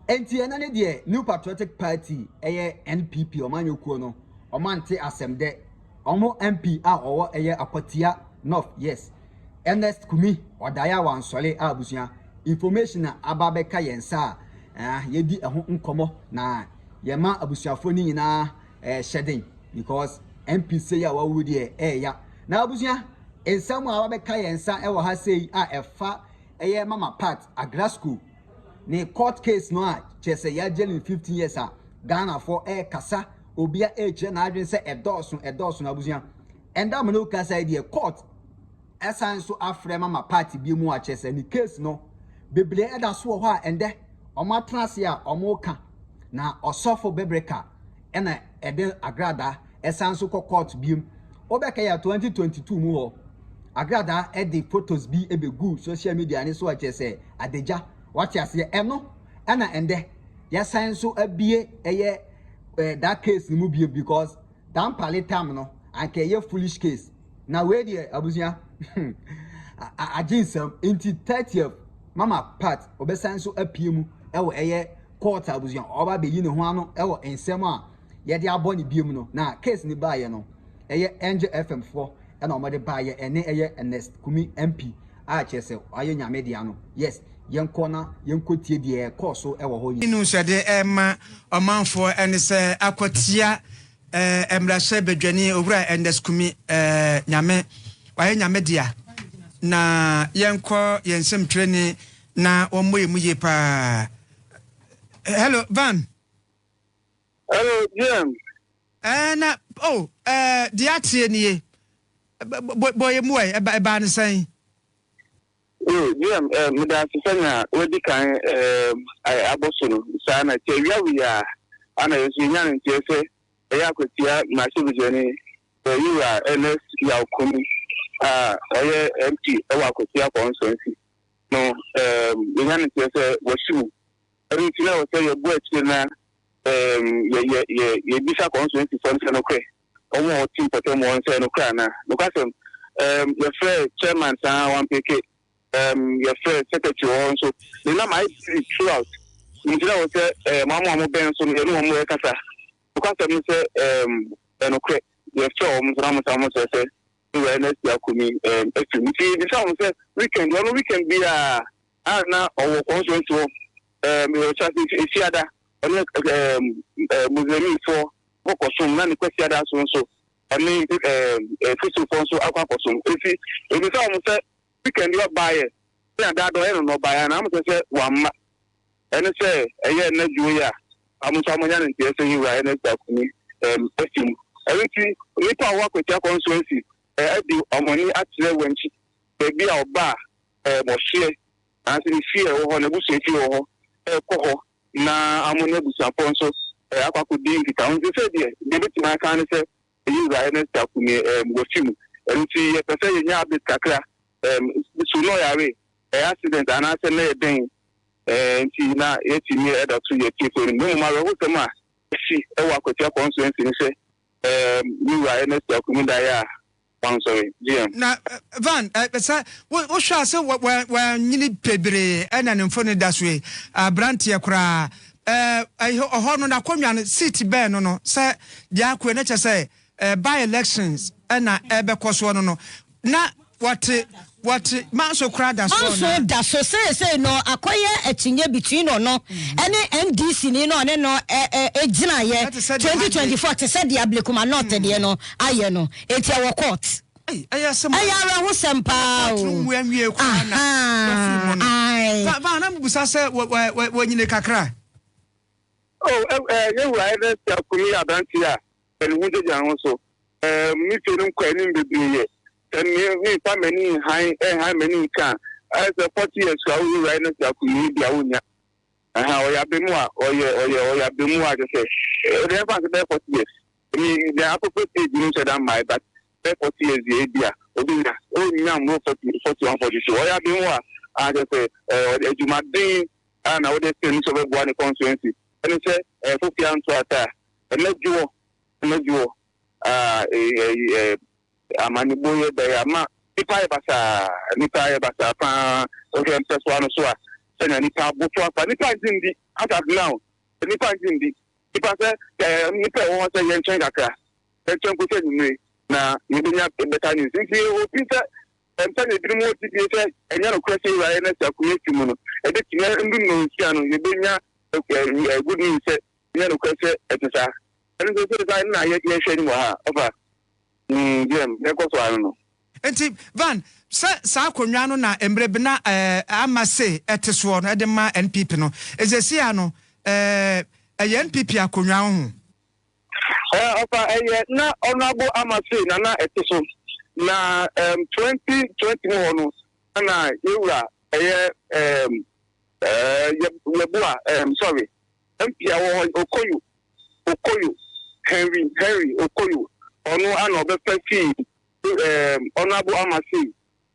Enti ɛnɛ ne deɛ New Patriotic Party ɛyɛ NPP ɔmanyɔkuo no ɔmo asɛm dɛ ɔmo MP a ɔwɔ ɛyɛ Akwatia North, yes, Ernest Kumi, ɔdaeɛ a wansɔre a abusua information a aba bɛka yɛn nsa a yɛdi ɛho nkɔmɔ na yɛma abusuafoɔ no nyinaa hyɛden because MP sei a wawu deɛ ɛɛya. Na abusua, nsɛm a aba bɛka yɛn nsa ɛwɔ ha sei a ɛfa ɛyɛ Mama Pat Agrasco ne court case no a kyerɛ sɛ yɛagye no 15 years a Ghanafoɔ ɛrekasa, obia ɛrekyerɛ n'adwene sɛ ɛdɔɔso ɛdɔɔso. No abusua, ɛnda mo ne kasa yi deɛ, court ɛsan so afrɛ Mama Pat bi mu a kyerɛ sɛ ne case no bebree ɛda so wɔ hɔ a ɛndɛ ɔmo atena ase a ɔmo ka na ɔsɔfo Bebreka ɛna ɛde Agradaa ɛsan so kɔ court biem. Wobɛka yɛ 2022 mu hɔ, Agradaa ɛde photos bi ɛbɛgu social media ne so a kyerɛ sɛ adagya wate aseɛ. Ɛno ɛna ɛndɛ yɛsan so abie ɛyɛ that case no mu bie because dampale tam no anka ɛyɛ foolish case na wei deɛ abusua agye nsɛm. Nti 30th Mama Pat ɔbɛsan so apue mu ɛwɔ ɛyɛ court. Abusua, ɔba abɛyi ne ho ano ɛwɔ nsɛm a yɛde abɔ ne bie mu no. Na case ne baayɛ no ɛyɛ Angel FM foɔ ɛna wɔde baayɛ ɛne ɛyɛ Ernest Kumi MP a kyerɛ sɛ ɔayɛ Nyame dea no. Yes, yɛnkɔ na yɛnkɔ tie deɛ ɛkɔɔ so ɛwɔ hɔ yi. Nu sɛde ɛma ɔmanfoɔ ɛne sɛ Akwatia mmarahyɛ badwani Owura Ernest Kumi, Nyame wayɛ Nyame dea na yɛnkɔ yɛn nsɛmtwerɛni na wɔmmɔ yɛ mu yie paa. Hello, Van. Hello, Jim. Na oh, deɛ ateɛ nie, bɔ yɛ mu ɛ ɛbaa ne sɛn? Oh, Jim, meda ase sɛnea wadi kan abɔ so no. Saa na kyɛ wia wia a ana yɛ nso yɛnya no nteɛ sɛ ɛyɛ Akwatia mmarahyɛbadwani Yɛwura Ernest Yaw Kumi a ɔyɛ MP ɛwɔ Akwatia constituency no, yɛnya no nteɛ sɛ wɔahyi mu. Ɛno nti na ɛwɔ sɛ yɛbɔ akyire na yɛbisa constituency foɔ no sɛ nokorɛ wɔn a wɔte mpɔtam wɔn sɛ nokorɛ anaa. Nokwasɛm, yɛfrɛ chairman saa wampeke, yɛfrɛ secretary wɔ hɔ nso ne nam ayɛ busy throughout, nti na wɔ sɛ mo a mo bɛn so no yɛne wɔn mo ɛkasa. Nokwasɛm no sɛ ɛnokorɛ yɛfrɛ wɔn nso na mo sa mo sɛ wura Ernest Yaw Kumi afiri mu. Nti bisa wɔn sɛ weekend ɔno weekend bi a a na ɔwɔ constituency hɔ, yɛkyɛ ase efiada ɔne Muslimifoɔ kɔkɔsom na ne Kwasiada so nso ɔne Kristofoɔ nso akɔ akɔsom. Esi ebisa wɔn sɛ weekend yi ɔbaayɛ ne adaada ɔyɛ no na ɔbaayɛ na mo sɛ wamma. Ɛne sɛ ɛyɛ ɛnɛ dwo yi a ɔmo nso ɔmo nya ne nteɛ sɛ yɛwura Ernest Yaw Kumi afi mu. Ɛno nti nnipa a wɔwɔ Akwatia constituency ɛde ɔmo ani akyerɛ wɔn akyi baabi a ɔba a ɔhyeɛ anaasɛ ne fie a ɛwɔ hɔ, n'abusua fie wɔ hɔ, ɛrekɔ hɔ na amo ne abusuafoɔ nso akɔ akɔdi nkitaho. Nti sɛ deɛ ebɛtumi aka ne sɛ yɛwura Ernest Yaw Kumi wɔfi mu. Ɛno nti yɛpɛ sɛ yɛnya update kakra so na ɔyare, ɛyɛ accident anaasɛ na yɛ dɛn, nti na yɛtumi ɛda so yɛ tie no. Mmom awerɛhosɛm a ɛsi ɛwɔ Akwatia constituency ne sɛ yɛwura Ernest Yaw Kumi daeɛ a wansɔre, GM. Na Van, sɛ wohwɛ a sɛ wanyini bebree ɛna ne mfoni da so yi, aberanteɛ koraa ɔhɔ no n'akonnwa no seat bɛn no sɛ deɛ akɔɛ no kyɛ sɛ by elections ɛna ɛbɛkɔ soɔ no na wɔte Manso koraa da so. Manso da so seesei no akɔyɛ akyinnye between ɔno ɛne NDC ni no ɔne no gyinaeɛ 2024 te sɛ deɛ Ablekuma North deɛ no ayɛ no. Eti ɛwɔ court. Ɛyɛ asɛm. Ɛyɛ awerɛhosɛm paa o. Mu anwie koraa na wafiri mu no. Ba na busa sɛ wɔnyine kakra. Oh, yɛwura Ernest Yaw Kumi aberante a ɛne ho gyagya ho so me fie no nkɔ anim bebree yɛ sɛ me memfa m'ani nhan ɛnhan m'ani nka a ɛyɛ sɛ 40 years a woyɛwura Ernest Yaw Kumi bi a wonya aha ɔyɛ abɛmu a ɔyɛ abɛmu a kyɛ sɛ ɔde ɛfa sɛ bɛyɛ 40 years mi the appropriate age no nhyɛ da mmae, but bɛyɛ 40 years yɛ ebi a obi nya onya mmoro 40, 41, 42. Ɔyɛ abɛmu a kyɛ sɛ ɔde adwumaden a na wɔde sɛ no sɛ ɔbɛboa ne constituency ɛne sɛ fofia nto ata a ɛnɛ dwoɔ a ɛɛ amanebo yɛ bɛyɛ ama nipa yɛ basaa, nipa yɛ basaa paa. Ɔhwɛ mpɛsoa no so a sɛnea nnipa aboto afa. Nnipa ngye ndi as at now, nnipa ngye ndi. Nnipa sɛ ɛɛ nnipa ɛwɔ hɔ sɛ yɛntwɛn kakra, yɛntwɛn nkosi anwummere na yɛbɛnya better news. Nti yɛ hope sɛ ɛm sɛnea ebinom wɔ gyidie sɛ ɛnyɛ nokorɛ sɛ Ewura Ernest Akume afi mu no, ɛbɛtumi ndu nnɔnsia no yɛbɛnya ɛɛ good news sɛ ɛnyɛ nokorɛ sɛ ɛte saa. Ɛno nso sɛ saa na yɛhwɛ anim wɔ ha a, ɔfa. Mm, JM, yɛnkɔ so ara no. Enti, Van, sɛ saa akonnwa no na mmerɛ bi na eh, ama se ɛte soɔ no de ma NPP no, seesei ara no eh, ɛyɛ NPP akonnwa wo ho? Eh, ɔfa ɛyɛ na Honourable Amase na na ɛte so, na um, 2020 mu hɔ no na yɛwura ɛyɛ um, eh, yɛboa um, sorry, MP a wɔ hɔ Okoyo Okoyo, Henry Henry Okoyo, ɔno ana ɔbɛfa fii ɛɛm Honourable Amasey,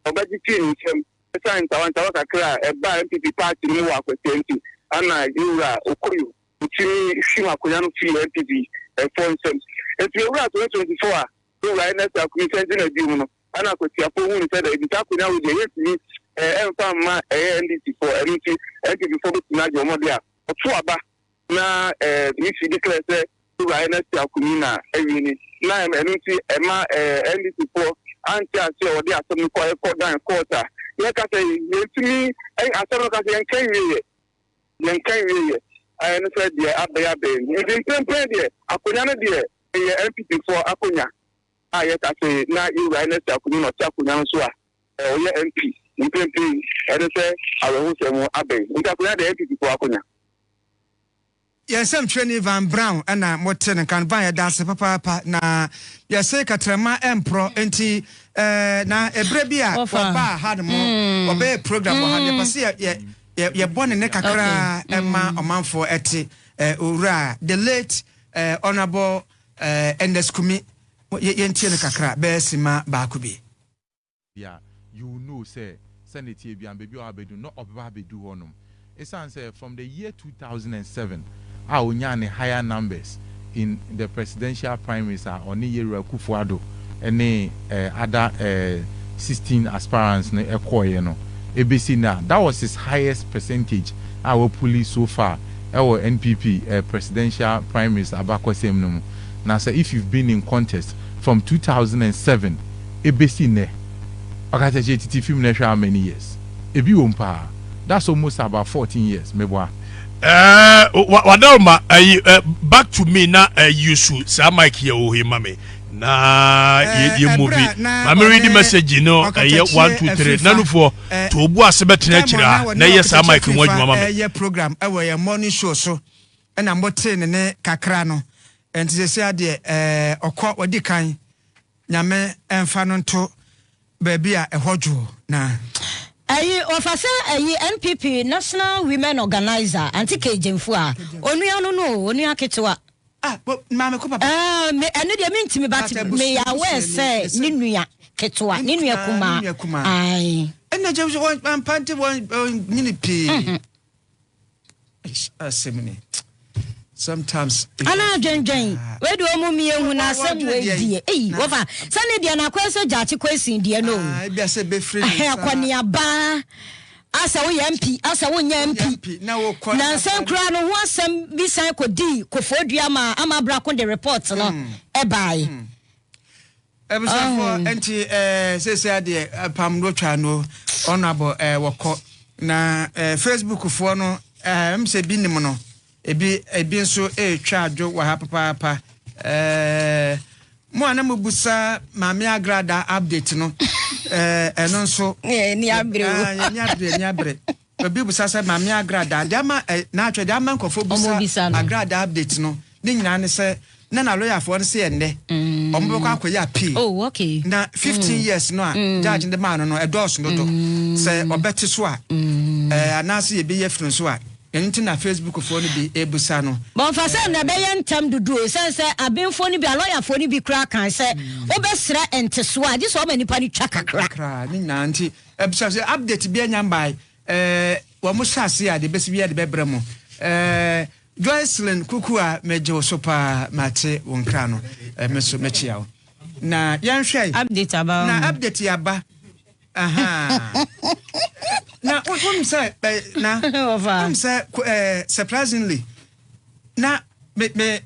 ɔbɛgye fii ne nsam ɛsiane ntawantawa kakra a ɛbaa NPP party no mu wɔ Akwatia nti ana Yewura Okoyo otumi hwim akonya no fii NPP foɔ nsam. Nti yɛwura 2024 a Yewura Ernest Akume san gyina bio mu no ana Akwatiafoɔ huu no sɛ daabi saa akonya wei deɛ yɛntumi ɛmfa mma ɛyɛ NDC foɔ, ɛno nti NPP foɔ bɛtumi agye wɔn de a ɔto aba na EC declare sɛ Owura Ernest Akuny na awie ni, na ɛno nti ɛma NDC foɔ ante aseɛ a wɔde asɛm no kɔ ɛkɔ dan court a yɛka sɛ yɛntumi asɛm no ka sɛ yɛnka nwieɛ yɛnka nwieɛ ɛno sɛ deɛ abɛyɛ abɛyɛ ni nti mprempren deɛ akonya no deɛ ɛyɛ NPP foɔ akonya a yɛka sɛ na Owura Ernest Akuny na ɔte akonya no so a ɔyɛ MP mprempren yi ɛne sɛ awerɛhosɛm abɛn nti akonya deɛ NPP foɔ akonya. Yɛn nsɛmtwerɛni Van Brown na mote no nka no. Van, yɛda ase papaapa. Na yɛse kɛtrɛma mporɔ nti eh, na ɛberɛ bi a wɔbaa ha no mo wɔbɛyɛ program wɔ ha no, yɛpɛ sɛ yɛ, yɛ, yɛ, yɛbɔ ne nne kakra ɛma ɔmanfoɔ ɛte. Eh, owura, the late eh, Honourable eh, Ernest Kumi, yɛntie no kakra bɛyɛ sima baako bi. Bia you will know sɛ sɛnea ɛteɛ biara no baabi a ɔabɛdu no na ɔbɛba abɛdu hɔ nom. Ɛsiane sɛ from the year 2007 a ɔnyaa ne higher numbers in the presidential primaries a ɔne Yewura Akufo Addo ne other 16 aspirants no kɔeɛ no ɛbɛsi nnɛ a that was his highest percentage a wapuli so far ɛwɔ NPP presidential primaries abakɔsɛm no mu. Na sɛ if you've been in contest from 2007 ebesi nnɛ ɔkatakyie titi fim no hwɛ how many years ebi wom paa that's almost about 14 years meboa. Ɛɛ wadaroma ɛyi ɛ back to me na ɛ yusu saa mic yɛ wɔ hɔ ma me na yɛ yɛ mu bi maame read message no ɛyɛ 1 2 3 nanufoɔ to obu ase bɛtena akyire ha na ɛyɛ saa mic ho adwuma ma me. Ɛyɛ program ɛwɔ yɛn morning show so ɛna motee ne ne kakra no ɛnti sɛ adeɛ ɛɛ ɔkɔ wadi kan. Nyame ɛnfa no nto baabi a ɛhɔ dwoɔ na. Ɛyi ɔfa sɛ ɛyi NPP National Women Organizer Aunty Kay Gyamfu a onua no no o, onua ketewa. Ah, bo, maame ko papa. Eh, me ɛno deɛ mentumi but me yɛ aware sɛ ne nua ketewa, ne nua kumaa. Ne nua kumaa. Ae. Ɛna gyam sɛ wɔn ampa nti wɔn nyini pii. Asɛm ni. Sometimes. Ana adwendwen wei deɛ ɔmu mmienu na asɛm wei deɛ eyi wɔfa sɛ ne deɛ na akɔyɛ sɛ gyaakye kwesi deɛ no o. Ebi asɛ bɛfiri ne nsa. Akɔneaba asɛ woyɛ MP asɛ wonyɛ MP na wokɔ na nsɛn koraa no ho asɛm bi san kɔdii Koforidua ma ama abrako de report no ɛbaeɛ. Abusuafoɔ nti ɛɛ seesei adeɛ pam no twa no honorable ɛɛ wɔkɔ na ɛɛ Facebook foɔ no ɛɛ m sɛ bi nim no ebi ebi nso ɛretwa adwo wɔ ha papaapa ɛɛ mo a na mo busa Maame Agrada update no ɛɛ ɛno nso ni abere o ni abere ni abere obi busa sɛ Maame Agrada deɛ ama ɛ n'atwɛ deɛ ama nkurɔfoɔ busa Agrada update no ne nyinaa ne sɛ na na lɔyafoɔ no sɛ ɛnnɛ ɔmo bɛkɔ akɔyɛ appeal. Oh, okay. Na 15 years no a judge de maa no no ɛdɔɔso dodo sɛ ɔbɛte so a ɛɛ anaasɛ yɛbɛyɛ afiri so a ɛno nti na Facebook foɔ no bi ebusa no. Bɔnfa sɛ na ɛbɛyɛ ntɛm dodo o sɛn sɛ abenfoɔ no bi alɔyafoɔ no bi koraa kan sɛ wobɛsrɛ ntesoɔ a gye sɛ ɔma nipa no twa kakra. Kakra ne nyinaa nti ɛbisa sɛ update bi anya mbae ɛɛ wɔn hyɛ ase a de bɛsi bi a de bɛbrɛ mo ɛɛ. Joycelyn Kuku a megye wo so paa mate wo nkra no me so mekyia wo na yɛnhwɛ update aba na update aba aha. Na wonim sɛ na wonim sɛ surprisingly na me me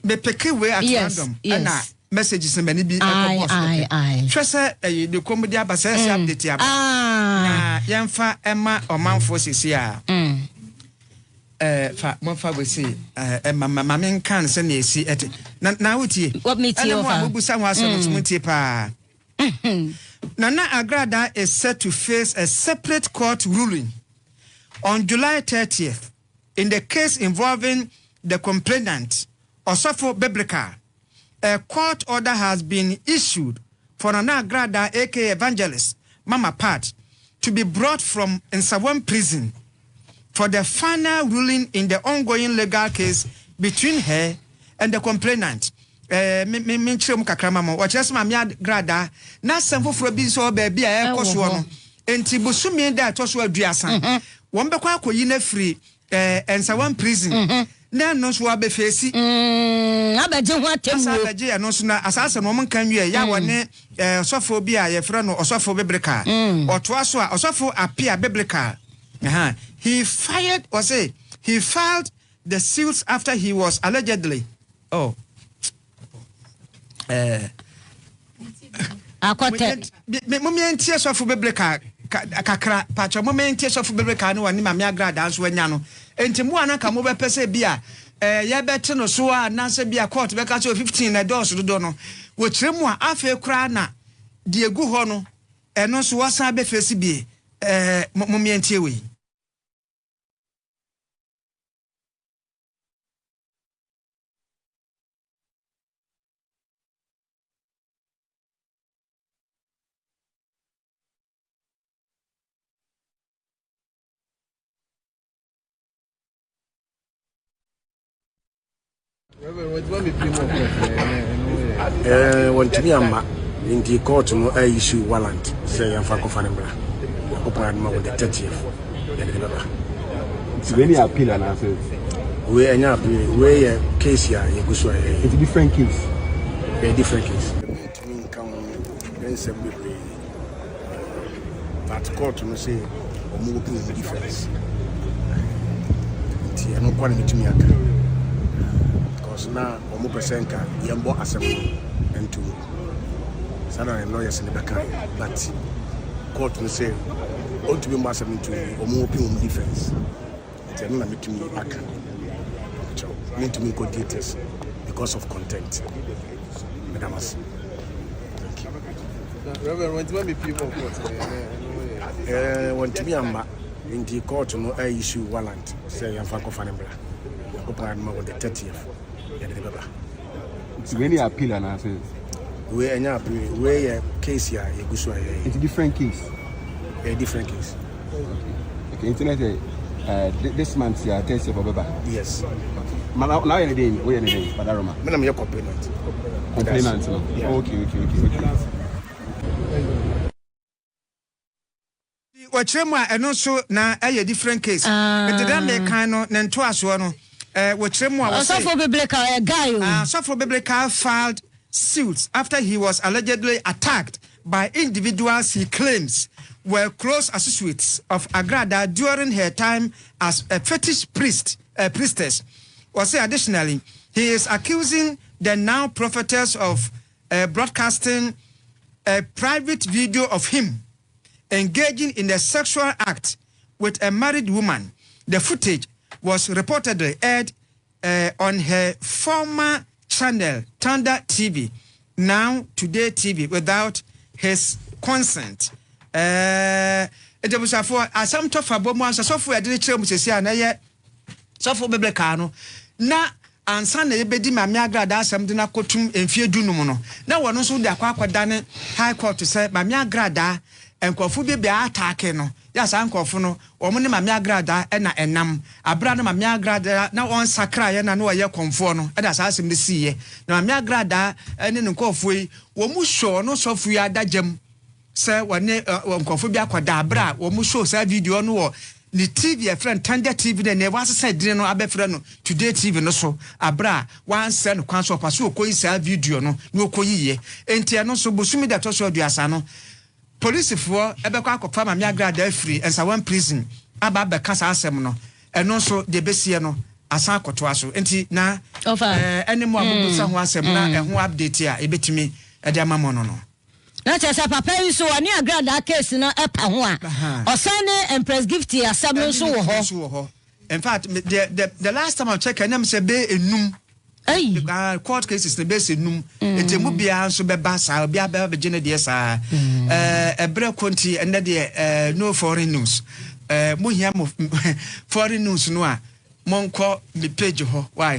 me peke wei at random ɛna messages no m'ani bi ɛkɔ bɔs no pɛ. Hwɛ sɛ ɛyi de kɔn mu de aba sɛ ɛsɛ update aba na yɛmfa ɛma ɔmanfoɔ sisi a. Ɛɛ fa momfa wei ɛɛ ma ma ma menka no sɛnea ɛsi ɛte na na wotie ɛne mo a mobusa ho asɛm nso montie paa. Nana Agrada is set to face a separate court ruling on July 30th in the case involving the complainant, Osofo Biblical. A court order has been issued for Nana Agrada, aka Evangelist Mama Pat, to be brought from Nsawam prison for the final ruling in the ongoing legal case between her and the complainant. Eh, me me me nkyerɛ mu kakra ma mo. Wɔkyerɛ sɛ Maame Agradaa n'asɛm foforɔ bi nso wɔ baabi a ɛrekɔ soɔ no. Enti bosome da a ɛtɔ so aduasa, wɔn bɛkɔ akɔyi no afiri eh, Nsawam prison. Na ɛno nso wɔabɛfeesi. Abɛgye ho Asa atemmuo. abɛgye ɛno nso na asaase no wɔn nka nwie yɛ a wɔne eh, ɔsɔfo bi a yɛfrɛ no ɔsɔfo Biblical. Ɔtoa so a ɔsɔfo Apia Biblical. Aha. He fired, ɔse he filed the suits after he was allegedly oh eh, Akɔtɛ. Momyɛntie sɔfo biblical kakra pakyɛ momyɛntie sɔfo biblical ne wɔne Maame Agradaa nso anya no enti mo a na nka mobɛpɛ sɛ bi a eh, yɛbɛte no so a anaasɛ bi a court bɛka sɛ 15 na ɛdɔɔso dodo no wɔkyerɛ mu a afei koraa na deɛ egu hɔ no ɛno nso wɔsan bɛfɛsi bie eh, momyɛntie wei. Wɔntumi amma nti court no issue warrant sɛ yɛmfa nkɔfa no mmra. Nyankopɔn adom a on the 30th yɛde ne bɛba. Nti wei ne appeal anaasɛ? Wei ɛnyɛ appeal, wei yɛ case a yɛgu so a yɛyɛ. Nti different case? Ɛyɛ different case. Mentumi nka ho nsɛm bebree but court no sɛ wɔn open wɔn defense nti ɛno kɔ na metumi aka because na wɔn pɛ sɛ nka yɛmbɔ asɛm no nto mu saa na lawyers no bɛka but court no sɛ ɔntumi mbɔ asɛm no nto mu wɔn open wɔn defense nti ɛno na metumi aka kyɛw mentumi nkɔ details because of content. Meda mo ase. Thank you. Reverend, wɔntumi amepie mu wɔ court no ɛɛ wɔntumi amma nti court no issue warrant sɛ yɛmfa nkɔfa no mmra. Nyankopɔn adom a on the 30th yɛde ne bɛba. Nti wei ne appeal anaasɛ? Wei ɛnyɛ appeal, wei yɛ case a yɛgu so a yɛyɛ. Nti different case? Ɛyɛ different case. Okay, nti na sɛ this month ya 30th ɔbɛba? Yes. Okay. Ma na na woyɛ ne den, woyɛ ne den, Badaroma? Me na meyɛ complainant. Complainant no? Yeah. Okay, okay, okay, okay. Wɔkyerɛ mu a ɛno nso na ɛyɛ different case. Nti dɛ mekan no ne ntoasoɔ no, wɔkyerɛ mu a wɔse. Ɔsɔfo Biblical ɛ guy o. Ɔsɔfo Biblical filed suit after he was allegedly attacked by individuals he claims were close associates of Agrada during her time as a fetish priest, priestess. Wɔse additionally, he is accusing the now prophetess of broadcasting a private video of him engaging in a sexual act with a married woman. The footage was reportedly aired on her former channel, Thunder TV, now Today TV, without his consent. Nti abusuafoɔ, asɛm tɔ fa bɔ mu ansa sɔfo yɛde no kyerɛ mu sɛsi a na ɛyɛ sɔfo biblical no na ansa na yɛbɛdi Maame Agradaa asɛm de no akɔtum mfeɛ dunum no na wɔno nso de akɔ akɔdane High Court sɛ Maame Agradaa nkurɔfo bi bɛ ataake no yɛ saa nkurɔfo no wɔn ne Maame Agradaa ɛna ɛnam abera no Maame Agradaa na wɔn sakraeɛ na na wɔyɛ kɔnfoɔ no ɛna saa asɛm no siiɛ na Maame Agradaa ɛne ne nkurɔfoɔ yi wɔn mu sɔ ɔno sɔfo yi adagyam sɛ wɔne nkurɔfo bi akɔda abere a wɔn show saa video no wɔ ne TV ɛfrɛ no Thunder TV no ɛnɛ wɔasesa edin no abɛfrɛ no Today TV no so abere a wansrɛ no kwan so ɔpa so ɔkɔyi saa video no na ɔkɔyi yɛ nti ɛno nso bosome da ɛtɔ so aduasa no. Polisifoɔ bɛkɔ akɔfa Maame Agradaa afiri Nsawam Prison aba abɛka saa asɛm no. Ɛno nso, deɛ ɛbɛsiɛ no, asan akɔtoa so. Nti na ɛne mo a mobisa ho asɛm na ɛho update a yɛbɛtumi de ama mo no no. Na kyerɛ sɛ papa yi nso ɔne Agradaa case no pa ho a, ɔsan ne Empress Gifty asɛm no nso wɔ hɔ. Nso wɔ hɔ. In fact, me, the, the, the last time I check, ɛnam sɛ bɛyɛ enum. Ayi. Uh, court cases no bɛyɛ sɛ enum. Mm. Nti emu biara nso bɛba saa, obiara bɛba bɛgye ne deɛ saa. Mm. Eh, ɛbrɛ kɔ nti ɛnɛ deɛ eh, no foreign news. Eh, mo hia mo foreign news no a, monkɔ me page hɔ. Why?